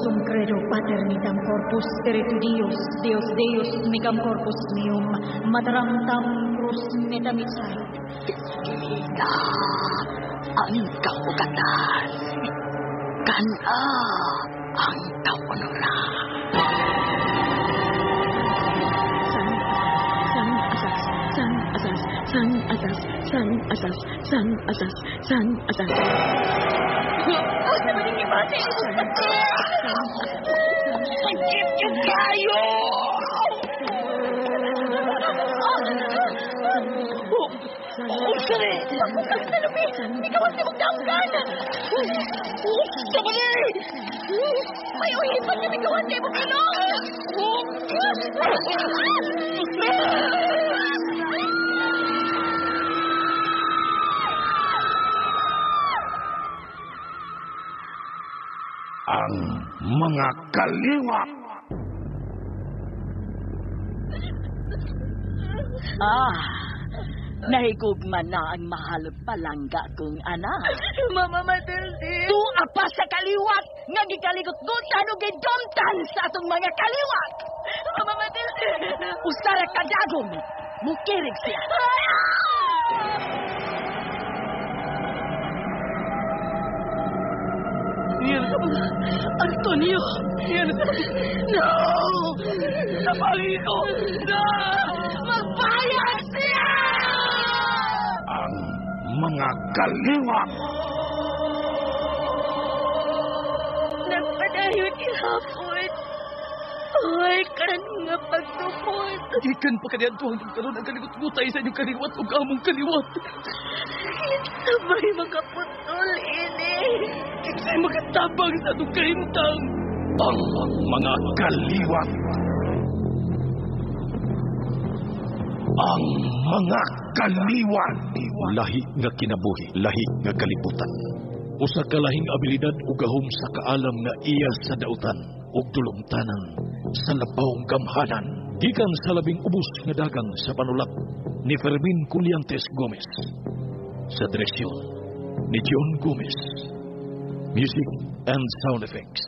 sum credo paternitam corpus spiritu Dios, Deus Deus micam corpus meum, mataram tam cruz metamitsait. Kita ang kaugatan. Kana ang kaunoran. San, san, asas, san, asas, san, asas, san, asas, san, asas, san, asas. Asa man ang ibati? Sakit yung kayo! Unsa ni? Salome, ikaw ang simugdamgan! Unsa ba ni? May uhipan nga migawan sa imong ilong! Ang mga kaliwat. Ah, nahigugma na ang mahal palangga kong anak. Mama Matilde! Tuwa pa sa kaliwat nga gikaligot-gutan ug gidumtan sa atong mga kaliwat. Mama Matilde! Usara ka dagom, mukirig siya. Antonio! No! Napali ko! No! Magbayad siya! Ang mga kaliwat. Nagpadayon ihapon. Ay, karan nga pagtupod. Gikan pa kaniadto hangtod karon ang kaligot-gutay sa inyong kaliwat ug among kaliwat. Sabay makaputol ini. Kinsay makatabang sa atong kahimtang. Ang mga kaliwat. Ang mga kaliwat. Lahi nga kinabuhi, lahi nga kalibutan. Usa ka lahing abilidad ug gahom sa kaalam nga iya sa dautan ug dulumtanan sa labawng gamhanan. Gikan sa labing ubos nga dagang sa panulat ni Fermin Culiantes Gomez. Sa direksyon ni John Gomez. Music and sound effects,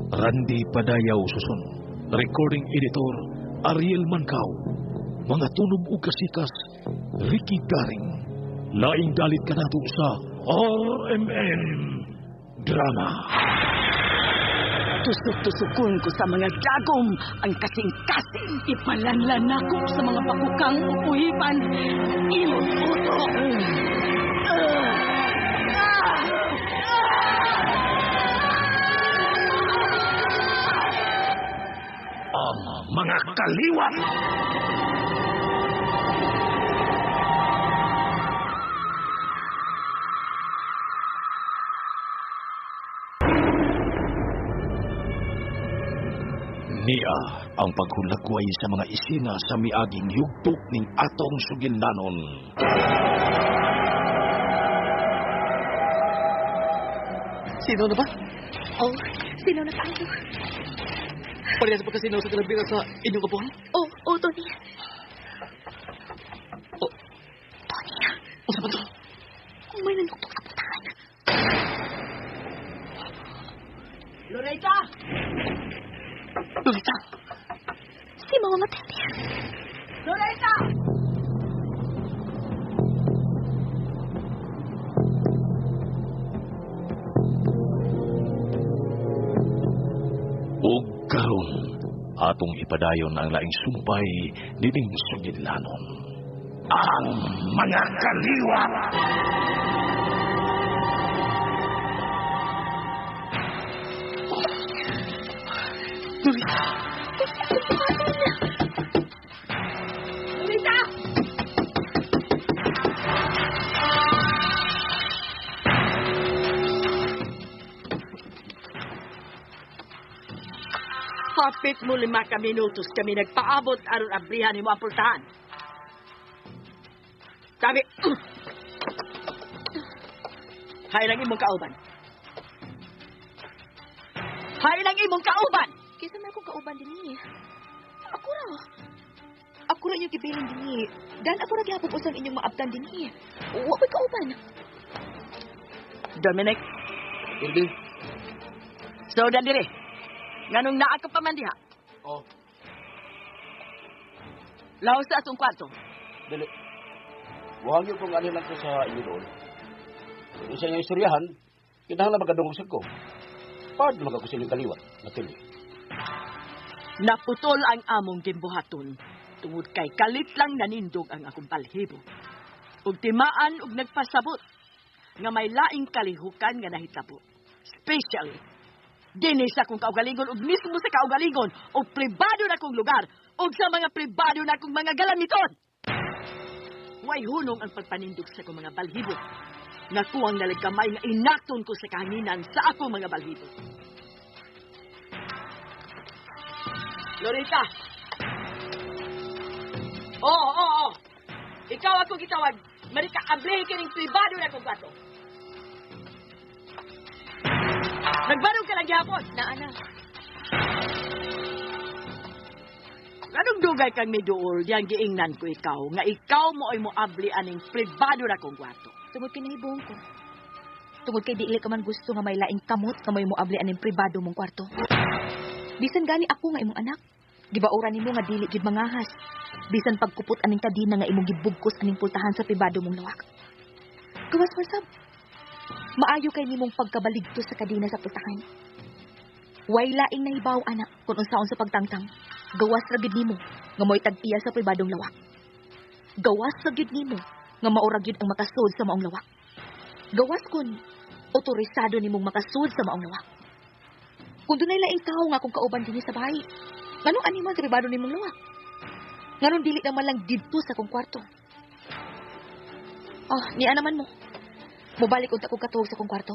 Randy Padayaw Susun. Recording editor, Ariel Mancao. Mga tunog ug kasikas, Ricky Garing. Laing dalit kanato sa RMN Drama. Tusok-tusokon ko sa mga dagom ang kasing-kasing. Ipalanlan nako sa mga pakukang uhipan. Imong uto. Ang mga kaliwat. Niya ang paghulagway sa mga isina sa miaging yugto ning atong sugilanon. Sino na ba? Oh, sino na kaayo? Parehas ba kasi sa kalabira sa inyong kabuhan? Oh, Tony. Oh. Tony, Unsa ba to? may nanuktok sa putahan. Loretta! Lolita! Si Mama Matilde. Loretta! Ug karon atong ipadayon ang laing sumpay nining sugilanon. Ang mga kaliwat. Lolita! Loretta! Hapit mo 5 ka minutos kami nagpaabot aron abrihan nimo ang pultahan. Sabi, hay lang imong kauban. Hay lang imong kauban. Kaysa may akong kauban dinhi. Ako ra. Ako ra inyong gibilin dinhi. Dan ako ra gihapon usang inyong maabtan dinhi. Wa ko'y kauban. Dominic. Irby. So, dan dire. Nganong naa ka pa man diha? Oh. Laos sa atong kwarto. Dili. Wahangyo kung ano lang ko sa inyo doon. Kung isa niyang istoryahan, kinahanglan magkadungog sa ko. Paano magkakusiling kaliwat, Matilde? Naputol ang among gimbuhaton tungod kay kalit lang nanindog ang akong balhibo. Ug timaan ug nagpasabot nga may laing kalihukan nga nahitabo. Especially, dinhi sa akong kaugalingon ug mismo sa kaugalingon ug pribado na kong lugar ug sa mga pribado na kong mga galamiton. Way hunong ang pagpanindog sa akong mga balhibo. Nakuwang nalagkamay nga inaton ko sa kahanginan sa akong mga balhibo. Lorita! Oo, oo, oo. Ikaw ako gitawag. Marika, ablihi kining pribado na kong kwarto. Nagbarog ka lang gihapon. Naa na. Anong dugay kang miduol, diyang giingnan ko ikaw, nga ikaw mo ay moabli aning pribado na kong kwarto. Tungod kay nahibong ko. Tungod kay dili ka man gusto nga may laing kamot nga may moabli aning pribado mong kwarto. Bisan gani ako nga imong anak. Gibaoran nimo nga dili gid mangahas. Bisan pagkupot aning kadina nga imong gibugkos aning pultahan sa pribado mong lawak. Gawas man sab. Maayo kay nimong pagkabaligto sa kadina sa pultahan. Way laing nahibaw anak kung unsaon sa pagtangtang. Gawas ra gid nimo nga mo'y tag-iya sa pribadong lawak. Gawas ra gid nimo nga mao ra gid ang makasud sa maong lawak. Gawas kun otorisado nimong makasud sa maong lawak. Kung dunay laing tawo nga akong kauban dinhi sa bahay, nganong ani man sa pribado nimong lawak? Nganong dili naman lang didto sa akong kwarto? Oh, niya naman mo. Mobalik unta kog katuog sa akong kwarto.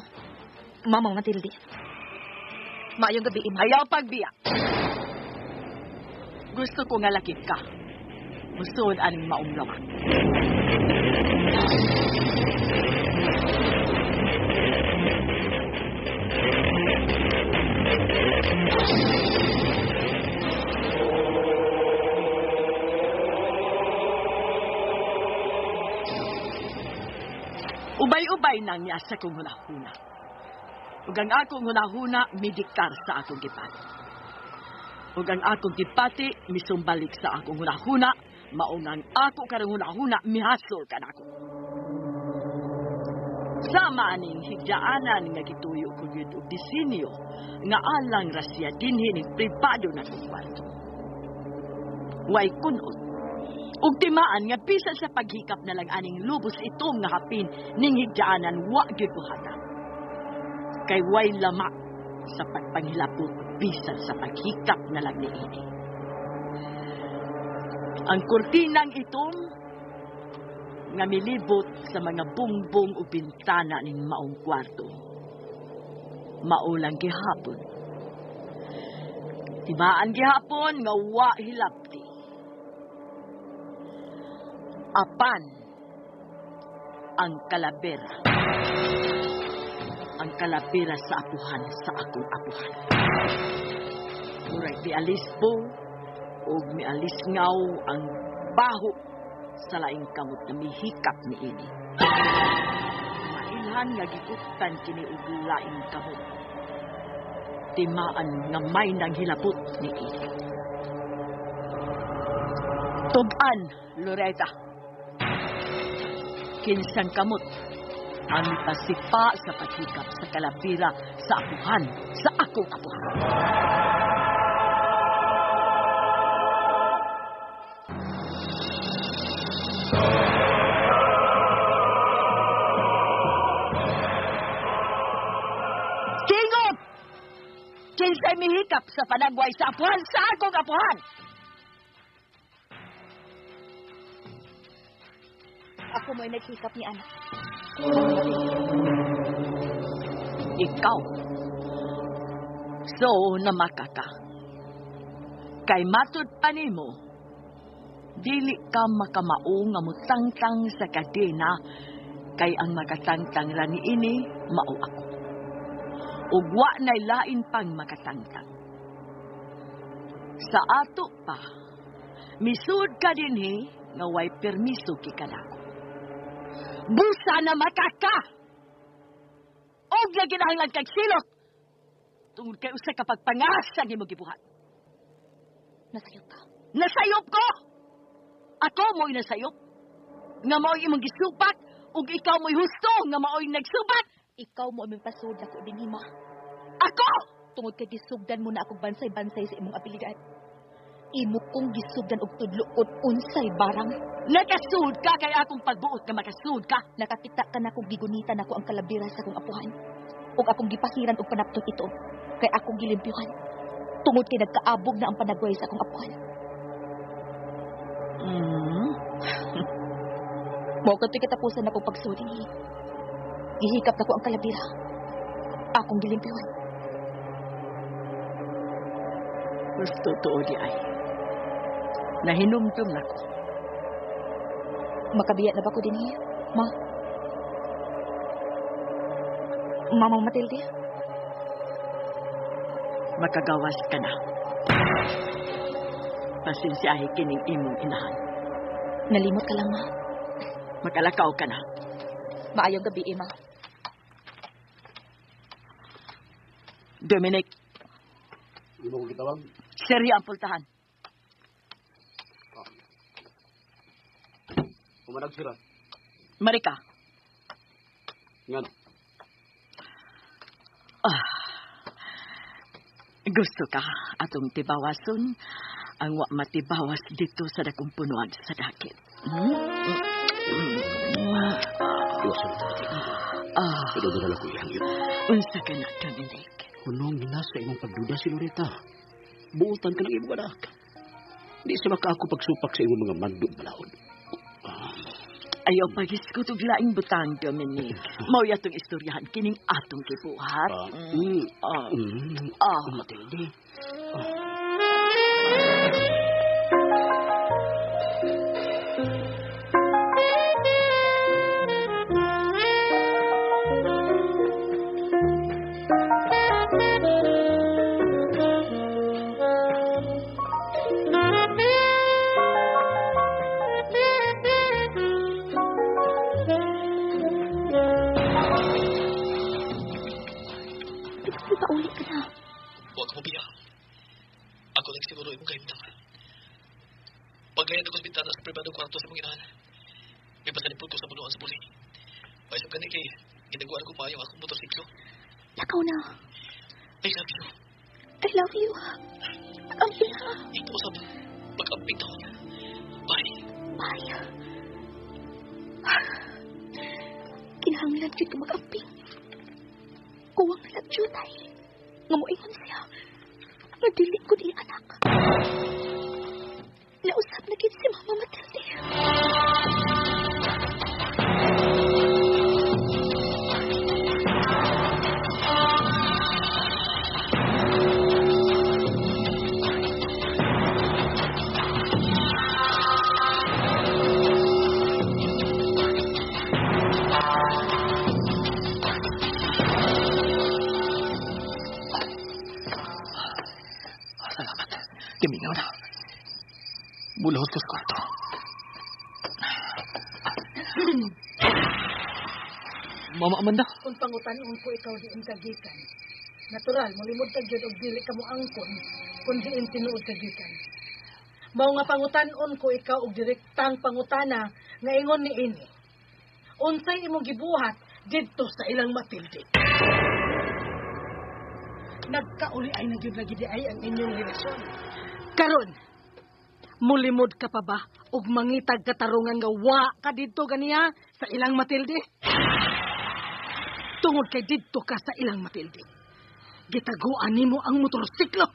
Mamang Matilde. Maayong gabi, Ima. Ayaw pagbiya. Gusto ko nga lakit ka. Musuod aning maong lawak. Ubay-ubay nang niya sa kong hunahuna. Ug ang akong hunahuna midiktar sa akong gipati. Ug ang akong gipati misumbalik sa akong hunahuna, maungang ako karong hunahuna mihasol kanako. Sama aning higyaanan nga gituyo ko gyud og disenyo nga alang rasya dinhi ning pribado na kong kwarto. Way kunot. Ug timaan nga bisan sa paghikap na lang aning lubos itong nga hapin ning higyaanan wa gyud buhata. Kay way lama sa pagpanghilabot bisan sa paghikap na lang niini. Ang kurtinang itom nga milibot sa mga bungbong o bintana ning maong kwarto. Maulang gihapon. Timaan gihapon nga wa hilabti. Apan ang kalabera. Ang kalabera sa apuhan sa akong apuhan. Murag mialis po og mialis ngaw ang baho sa laing kamot na mihikap niini. Mailhan nga gikutan kini og laing kamot. Timaan nga may nang hilabot niini. Tug-an, Loretta. Kinsang kamot ang mipasipa sa paghikap sa kalabira sa apuhan, sa akong apuhan. Tingog! Kinsay mihikap sa panagway sa apuhan, sa akong apuhan! Ako mo'y naghikap ni anak. Ikaw. So, namaka ka. Kay matud pa nimo, dili ka makamao nga mutangtang sa kadena, kay ang makatangtang ra niini, mao ako. Ug wa na'y lain pang makatangtang. Sa ato pa, misud ka dinhi nga way permiso gikanako. Busa na makaka! Og na kinahanglan kag silot! Tungod kay usa ka pagpangas ang imong gibuhat. Nasayop ka. Nasayop ko! Ako mo'y nasayop. Nga mao'y imong gisupak, ug ikaw mo'y husto nga mao'y nagsubat. Ikaw mo aming pasod ako dinhi, ma. Ako! Tungod kay gisugdan mo na akong bansay-bansay sa imong abilidad. Imo kong gisugdan og tudlo-on unsay barang. Nakasud ka kay akong pagbuot nga makasud ka. Nakakita ka na kung gigunitan ako ang kalabira sa akong apuhan. Ug akong gipahiran og panapton ito kay akong gilimpyuhan. Tungod kay nagkaabog na ang panagway sa akong apuhan. Mao kadto'y katapusan akong pagsuod dinhi. Gihikap nako ang kalabira. Akong gilimpyuhan. Gusto totoo di ay. Nahinumdum nako. Makabiya na ba ko dinhi, ma? Mama Matilde? Makagawas ka na. Pasensyahe kining imong inahan. Nalimot ka lang, ma. Makalakaw ka na. Maayong gabi, ma. Dominic. Imo ko gitawag? Seryo ang pultahan. Umanag sila. Marika. Ngano? Ah, gusto ka atong tibawason ang wa matibawas dito sa dakong punuan sa dakit. Hmm? Iwasan ito. Ah. Pero doon ko iyang yun. Unsa ka na, Dominic? Kunong nasa imong pagduda si Loretta. Buutan ka ng imong anak. Di sa maka ako pagsupak sa imong mga mando balaod. Ayaw pagisgot og laing butang, Dominic. Mao atong istoryahan kining atong gibuhat. Matilde. Pauli ka na. Huwag mo biya. Ako lang siguro imong kahimtang. Paglayan ako sa bintana sa pribadong kwarto sa imong inahan. May pasalipod ko sa bunuan sa buli. May isang gani kay ginaguan ko maayo ang akong motorsiklo. Lakaw na. I love you. I love you. Mag-amping ha. Ito usap. Mag-amping taon. Bye. Bye. Kinahanglan jud ko mag-amping. Kuwang na lang jud ay. Nga moingon siya. Nga dili ko niya anak. Nausap na gid si Mama Matilde. Salamat. Timinaw na. Bulahos ko sa kwarto. Mama Amanda. Kung pangutan-on ko ikaw diin kagikan. Natural, molimod ka gyud og dili ka mo angkon kung diin tinuod kagikan. Mao nga pangutan-on ko ikaw og direktang pangutana nga ingon ni ini. Unsay imong gibuhat didto sa ilang Matilde? Nagkauli ay na gyud lagi di ay ang inyong relasyon. Karon, mulimod ka pa ba og mangitag katarungan nga wa ka didto ganiya sa ilang Matilde? Tungod kay didto ka sa ilang Matilde, gitaguan nimo ang motorsiklo.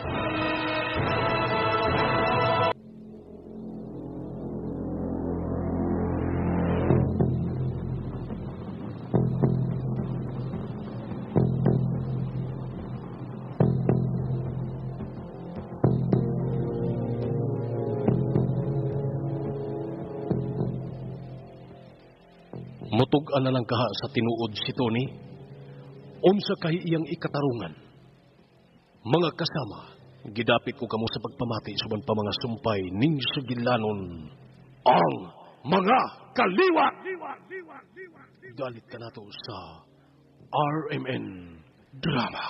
Mutug-an na lang kaha sa tinuod si Tony. Unsa kay iyang ikatarungan. Mga kasama, gidapit ko kamo sa pagpamati suban pa mga sumpay ning sugilanon ang mga kaliwa. Galit ka nato sa RMN Drama.